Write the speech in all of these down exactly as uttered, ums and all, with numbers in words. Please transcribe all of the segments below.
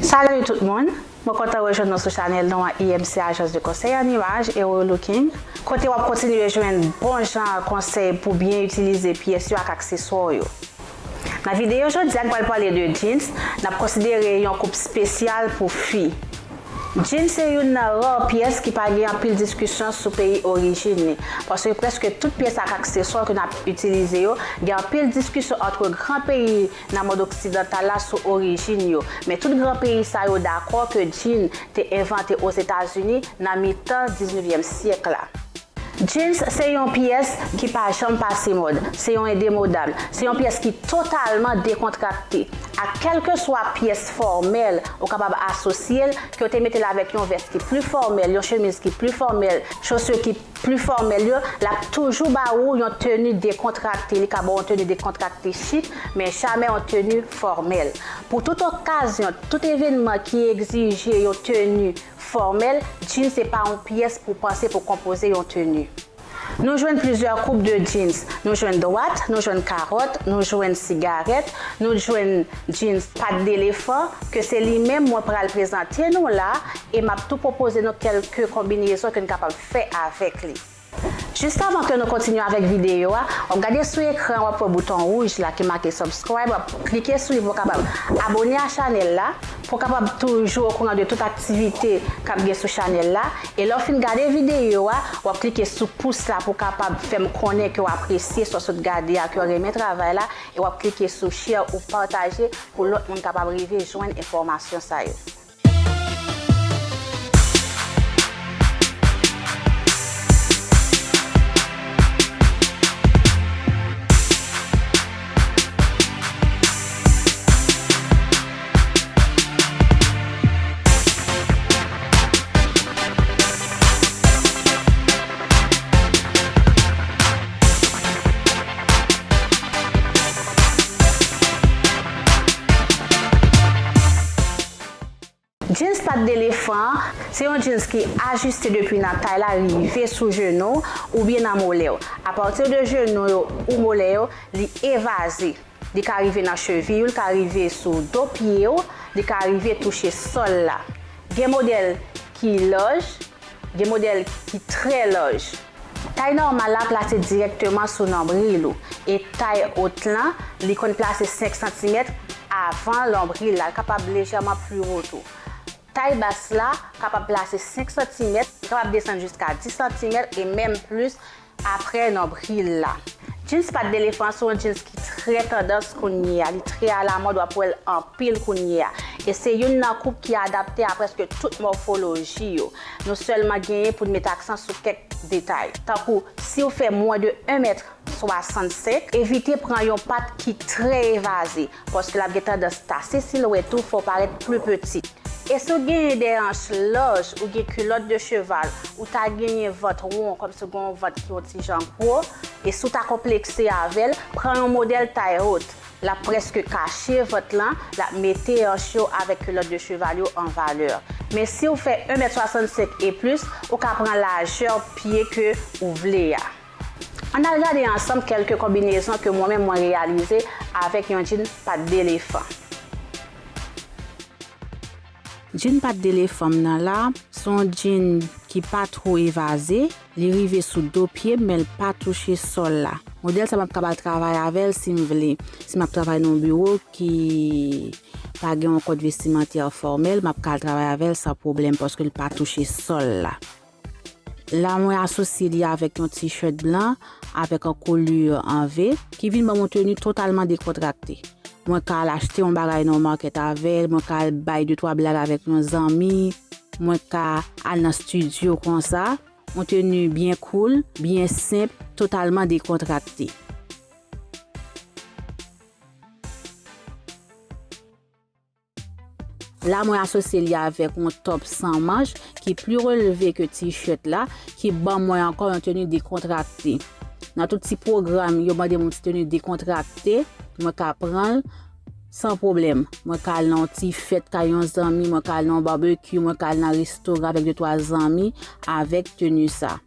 Salut tout moun! Mwen kontan rejwenn nou sou chanèl nou an I M C Agence de Conseil en Image et Relooking, kote w ap kontinye jwenn bon jan konsèy pou byen itilize pyès yo ak akseswa yo. Nan videyo jodi a, n pral pale de jeans, n ap konsidere yon koup espesyal pou fi. Jeans se youn nan rare pyès ki pa gen anpil diskisyon sou peyi orijin li, paske prèske tout pyès ak akseswa ke n ap itilize yo gen anpil diskisyon ant gran peyi nan mond oksidantal la sou orijin yo. Men tout gran peyi sa yo dakò ke jeans te envante Ozetazini nan mitan diznevyèm syèk la. Jeans se yon pyès ki pa janm pase mòd, se yon endemodab, se yon pyès ki totalman dekontrakte. Ak kèlkeswa pyès fòmèl ou kapab asosye l, ke w te mete l avèk yon vès ki pli fòmèl, yon chemiz ki pli fòmèl, chaussure ki pli fòmèl yo, l ap toujou ba ou yon teni dekontrakte. Li ka ba w yon teni dekontrakte chik, men jamè yon teni fòmèl. Pou tout okazyon, tout evènman ki egzije yon teni fòmèl, jeans se pa yon pyès pou panse pou konpoze yon teni. Nou jwenn plizyè koup de jeans. Nou jwenn dwat, nou jwenn karòt, nou jwenn sigarèt, nou jwenn jeans pat delefan, ke se li menm mwen pral prezante nou la, e m ap tou pwopoze nou kèlke konbinezon ke n kapab fè avèk li. Jis avan ke nou kontinye avèk videyo a, w ap gade sou ekran, w ap wè bouton wouj la ki make subscribe, w ap klike sou li pou w kapab abone a chanèl la, pou w kapab toujou okouran de tout aktivite k ap gen sou chanèl la. E lè w fin gade videyo a, w ap klike sou pous la pou w kapab fè m konnen ke w apresye sa w sot gade a, ke w renmen travay la, e w ap klike sou share ou pataje pou lòt moun kapab rive jwenn enfòmasyon sa yo. Jeans pat delefan an, se yon jeans ki ajiste depi nan tay la rive sou jenou oubyen nan molè w. Apati de jenou yo ou molè yo, li evaze. Li ka rive nan cheviy ou, li ka rive sou do pye w, li ka rive touche sòl la. Gen modèl ki laj, gen modèl ki trè laj. Tay nòmal la plase dirèkteman sou nonbril ou, e tay wot lan, li konn plase senk santimèt avan lonbril la, li kapab lejèman pli wo tou. Tay bas la kapab plase senk santimèt, li kapab desann jiska dis santimèt e menm plis aprè nonbril la. Jeans pat delefan se yon jeans ki trè tandans kounye a, li trè alamòd, w ap wè l anpil kounye a. E se youn nan koup ki adapte a prèske tout mòfoloji yo. Nou sèlman genyen pou n met aksan sou kèk detay. Tankou, si w fè mwen de en mèt swasannsenk, evite pran yon pat ki trè evaze, paske l ap gen tandans tase silwèt ou, fè w parèt pli piti. E si w genyen de anch laj, ou gen kilòt de cheval, ou ta genyen vant won, kòmsi w gen yon vant ki yon ti jan gwo, e si w ta konplekse avè l, pran yon modèl tay wot. L ap prèske kache vant lan, l ap mete anch yo avèk kilòt de cheval yo an valè. Men si w fè en mèt swasannsenk e plis, ou ka pran lajè pye ke ou vle a. Ann al gade ansanm kèlke konbinezon ke mwen menm mwen reyalize avèk yon jean pat delefan. Jean pat delefan m nan la, se yon jean ki pa twò evaze, li rive sou do pye m, men l pa touche sòl la. Modèl sa m ap kapab travay avè l si m vle. Si m ap travay nan yon biwo ki pa gen yon kòd vestimantè fòmèl, m ap ka al travay avè l san pwoblèm paske l pa touche sòl la. La, mwen asosye li avèk yon t-shirt blan, avèk yon koulè an ve, ki vin ban m yon teni totalman dekontrakte. Mwen ka al achte yon bagay nan yon market avè l, mwen ka al bay de twa blag avèk yon zanmi, mwen ka al nan studio konsa. Yon teni byen cool, byen senp, totalman dekontrakte. La, mwen asosye li avèk yon top san manch ki pli releve ke t-shirt la, ki ban mwen ankò yon teni dekontrakte. Nan tout ti pwogram, yo mande m yon ti teni dekontrakte, mwen ka pran l san pwoblèm. Mwen ka al nan yon ti fèt kay yon zanmi, mwen ka al nan yon barbecue, mwen ka al nan restoran avèk de twa zanmi avèk teni sa.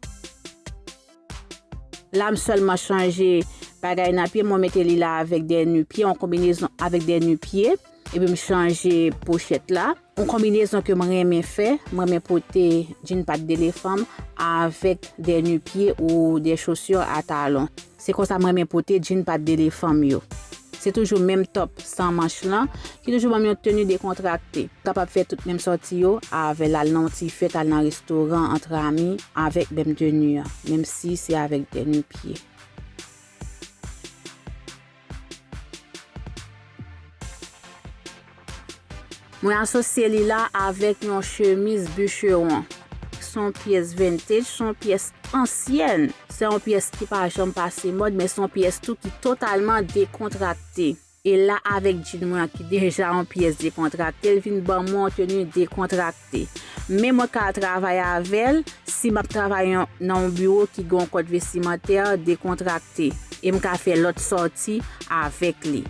La, m sèlman chanje bagay nan pye m, mwen mete li la avèk de nu pye, yon konbinezon avèk de nu pye. epi m chanje pochèt la. Yon konbinezon ke mwen renmen fè, mwen renmen pote djin pat delefanm avèk de nu pye ou de chaussures à talons. Se konsa mwen renmen pote djin pat delefanm yo. Se toujou menm top san manch lan ki toujou ban m yon teni dekontrakte. Kapab fè tout menm sòti yo avè l, al nan yon ti fèt, al nan restoran, antre ami, avèk menm teni an, menm si se avèk de nu pye. Mwen asosye li la avèk yon chemiz Bûcheron. Se yon pyès vintage, se yon pyès ansyèn. Se yon pyès ki pa janm pase mòd, men se yon pyès tou ki totalman dekontrakte. E la, avèk djin mwen an ki deja yon pyès dekontrakte, l vin ban mwen yon teni dekontrakte. Men mwen ka al travay avè l si m ap travay yon, nan yon biwo ki gen yon kòd vestimantè dekontrakte. E m ka fè lòt sòti avèk li.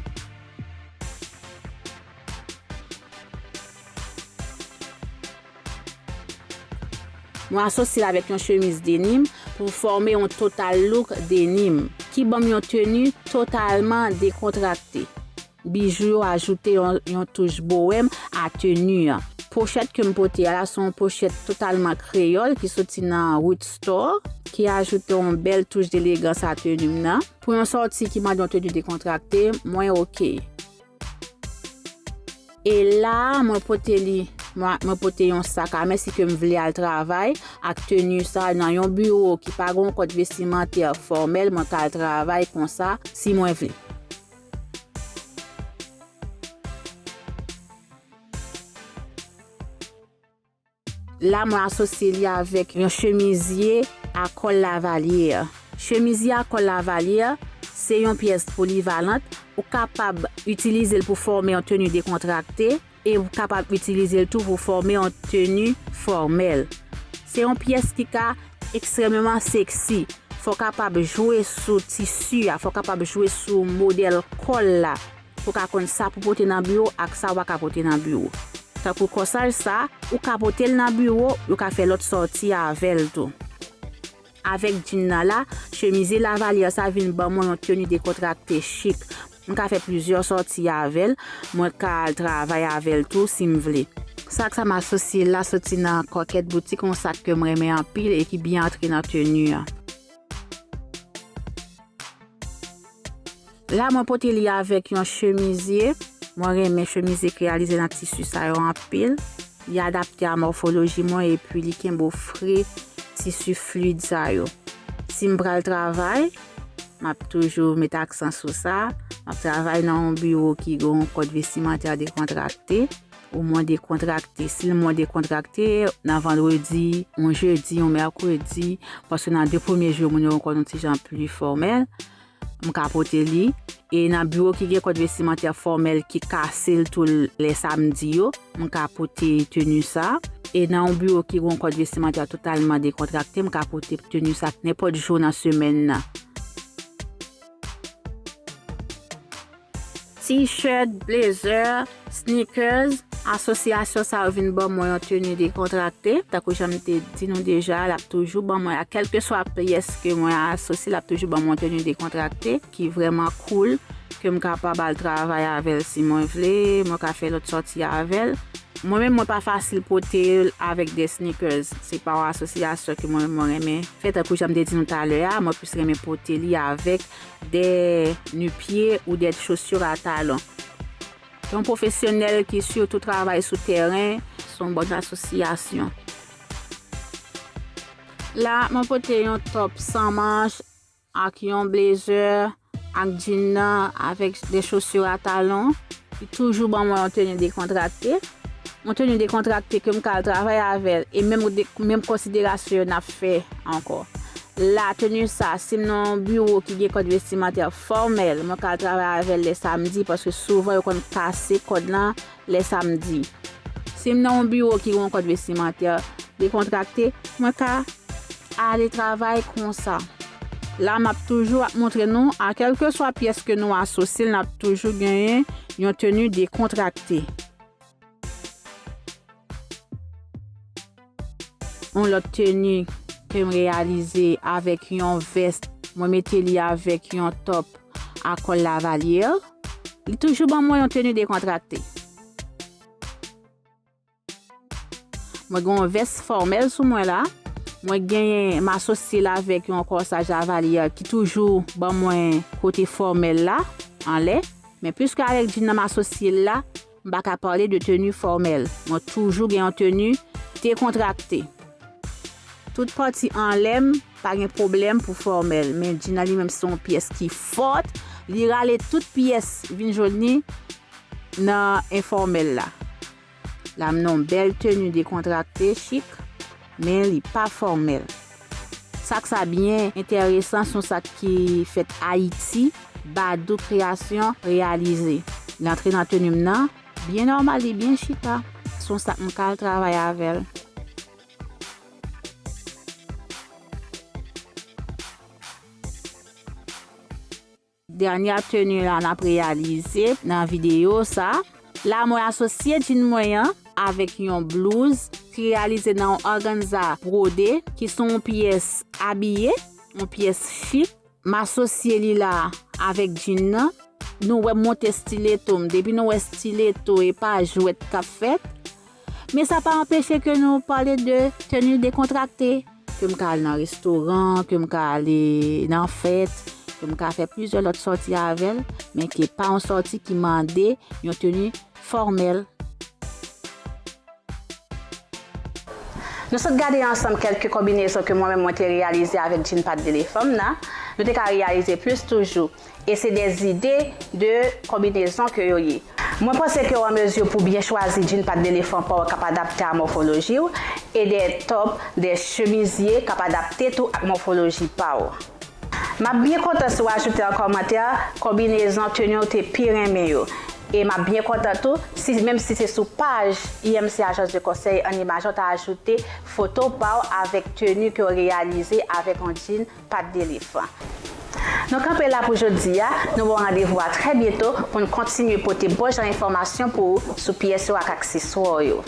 Mwen asosye l avèk yon chemiz denim pou fòme yon total look denim ki ban m yon teni totalman dekontrakte. Bijou yo ajoute yon, yon touch bohème a teni an. Pochèt ke m pote a la, se yon pochèt totalman kreyòl ki soti nan Root Store, ki ajoute yon bèl touch delegans a teni m nan. Pou yon sòti ki mande yon teni dekontrakte, mwen oke. E la, mwen pote li, mwen, mwen pote yon sak a men si ke m vle al travay ak teni sa nan yon biwo ki pa gen yon kòd vestimantè fòmèl, mwen ka al travay konsa si mwen vle. La, mwen asosye li avèk yon chemizye a kòl lavalyè. Chemizye a kòl lavalyè, se yon pyès polivalant. Ou kapab itilize l pou fòme yon teni dekontrakte e ou kapab itilize l tou pou fòme yon teni fòmèl. Se yon pyès ki ka ekstrèmeman seksi. Fò w kapab jwe sou tisi a, fò w kapab jwe sou modèl kòl la. Pou w ka konn sa pou pote nan biwo ak sa w pa ka pote nan biwo. Tankou kòsaj sa, ou ka pote l nan biwo, ou ka fè lòt sòti avè l tou. Avèk djin nan la, chemize lavalyè sa vin ban mwen yon teni dekontrakte chik. M ka fè plizyè sòti avè l, mwen ka al travay avè l tou si m vle. Sak sa m asosye la soti nan Coquette Boutique, yon sak ke m renmen anpil e ki byen antre nan teni an. La, mwen pote li avèk yon chemizye. Mwen renmen chemizye ki reyalize nan tisi sa yo anpil. Li adapte a mòfoloji mwen epi li kenbe w fre tisi fluid sa yo. Si m pral travay, m ap toujou met aksan sou sa. M ap travay nan yon biwo ki gen yon kòd vestimantè dekontrakte. Ou mwen dekontrakte. Si l mwen dekontrakte, nan vandredi, yon jedi, yon mèkredi, paske nan de premye jou, moun yo ankò yon ti jan pli fòmèl, m ka pote li. E nan biwo ki gen kòd vestimantè fòmèl ki kase l tou lè samdi yo, m ka pote teni sa. E nan yon biwo ki gen yon kòd vestimantè totalman dekontrakte, m ka pote teni sa nenpòt jou nan semèn nan. T-shirt, blazer, sneakers, asosyasyon sa yo vin ban mwen yon teni dekontrakte. Tankou jan m te di nou deja, l ap toujou ban mwen, a kèlkeswa pyès ke mwen asosye, l ap toujou ban mwen yon teni dekontrakte ki vrèman cool, ke m kapab al travay avè l si mwen vle, mwen ka fè lòt sòti avè l. Mwen menm, mwen pa fasil pote l avèk de sneakers. Se pa yon asosyasyon ke mwen menm mwen renmen fè. Tankou jan m te di nou talè a, mwen plis renmen pote li avèk de nu pye ou de chaussures à talons. Yon pwofesyonèl ki sitou travay sou tèren, se yon bòn asosyasyon. La, mwen pote yon top san manch ak yon blazer ak djin nan avèk de chaussures à talons. Li toujou ban mwen yon teni dekontrakte. Yon teni dekontrakte ke m ka al travay avè l. E menm de, menm konsiderasyon yo n ap fè ankò. La, teni sa, si m nan yon biwo ki gen kòd vestimantè fòmèl, mwen ka al travay avè l lè samdi, paske souvan yo konn kase kòd lan lè samdi. Si m nan yon biwo ki gen yon kòd vestimantè dekontrakte, mwen ka ale travay konsa. La, m ap toujou ap montre nou, a kèlkeswa pyès ke nou asosye l, n ap toujou genyen yon teni dekontrakte. Yon lòt teni ke m reyalize avèk yon vès, mwen mete li avèk yon top a kòl lavalyè. Li toujou ban mwen yon teni dekontrakte. Mwen gen yon vès fòmèl sou mwen la. Mwen genyen, m asosye l avèk yon kòsaj lavalye ki toujou ban mwen kote fòmèl la anlè. Men piske avèk jean nan m asosye l la, m pa ka pale de teni fòmèl. Mwen toujou gen yon teni dekontrakte. Tout pati anlè m pa gen pwoblèm pou fòmèl, men jean nan li menm se yon pyès ki fòt, li rale tout pyès vin jwenn li nan enfòmèl la. La m nan yon bèl teni dekontrakte, chik, men li pa fòmèl. Sak sa byen enteresan, se yon sak ki fèt Ayiti, Badou Kreyasyon reyalize. Li antre nan teni m nan, byen nòmal, li byen chita. Se yon sak m ka al travay avè l. Dènye teni la n ap reyalize nan videyo sa. La mwen asosye jean mwen an avèk yon blouz ki reyalize nan yon òganza bwode ki se yon pyès abiye, yon pyès chik. M asosye li la avèk jean nan. Nou wè m monte stileto m. Depi nou wè stileto, e pa jwèt k ap fèt. Men sa pa anpeche ke nou pale de teni dekontrakte. Ke m ka al nan restoran, ke m ka ale nan fèt, ke m ka fè plizyè lòt sòti avè l, men ke pa yon sòti ki mande yon teni fòmèl. Nou sot gade ansanm kèlke konbinezon ke mwen menm mwen te reyalize avèk jean pat delefan m nan. Nou te ka reyalize plis toujou. E se de zide de konbinezon ke yo ye. Mwen panse ke w an mezi pou byen chwazi jean pat delefan pa w k ap adapte a mòfoloji w, e de tòp, de chemizye k ap adapte tou ak mòfoloji pa w. M ap byen kontan si w ajoute an kòmantè konbinezon teni w te pi renmen yo. E m ap byen kontan tou si, menm si se sou paj I M C Agence de Conseil en Image, w ta ajoute foto pa w avèk teni ke w reyalize avèk yon jean pat delefan. Nou kanpe la pou jodi a, nou ba w randevou a trè byento pou n kontinye pote bon jan enfòmasyon pou ou sou pyès yo ak akseswa yo.